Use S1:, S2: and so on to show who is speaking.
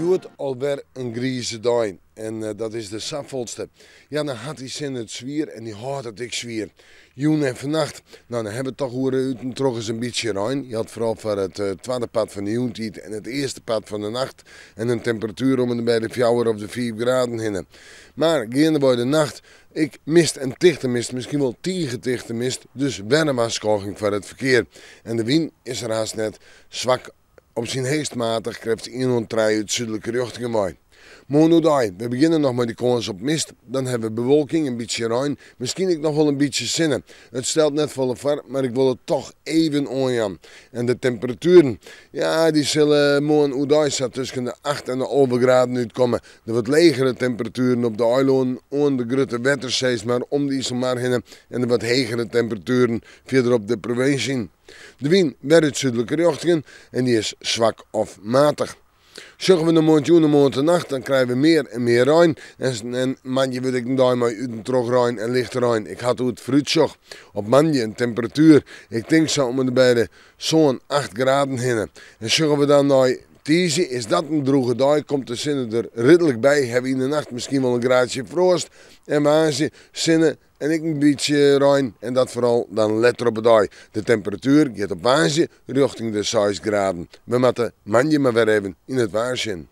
S1: Hjoed alwer in grize dei en dat is de safolste. Ja, dan hat dy sinne it swier en dy hâldt it ek swier. Jûn en fannacht, no dan hawwe we toch oer út en troch ris in bytsje rein. Jildt foaral foar it twadde part fan de jûntiid en it earste part fan de nacht. En in temperatuer om en by de fjouwer of de fiif graden hinne. Mar geandewei de nacht ek mist en tichte mist, miskien wol tige tichte mist, dus wer in warskôging foar it ferkear. En de wyn is der hast net, swak Op syn heechst matich krêft ien oant trije út súdlike rjochtingen wei. Moarn oerdei, we begjinne noch mei de kâns op mist, dan hawwe we bewolking, in bytsje rein, miskien ek noch wol in bytsje sinne. It stelt net folle foar, mar ik wol it toch even oanjaan. En de temperatueren, ja dy sille moarn oerdei sa tusken de acht en de 11 graden útkomme. De wat legere temperatueren op de eilannen oan de grutte wetters sis mar om de Iselmar hinne en de wat hegere temperatueren fierder op de provinsje. De wyn wer út súdlike rjochtingen en dy is swak of matich. Sjogge we nei moarntejûn en moarntenacht, dan krije we mear en mear rein. En moandei wurdt ek in dei mei út en troch rein en lichte rein. Ik ha it oer it foarútsjoch. Op moandei in temperatuer, ik tink sa om en by de sân, acht graden hinne. En sjogge we dan nei tiisdei, is dat in drûge dei, komt de sinne der ridlik by, hawwe we yn de nacht miskien wol in graadsje froast. En woansdei sinne En ek in bytsje rein en dat foaral dan letter op 'e dei. De temperatuer giet op woansdei rjochting de seis graden. We moatte moandei mar wer even yn it waar sjen.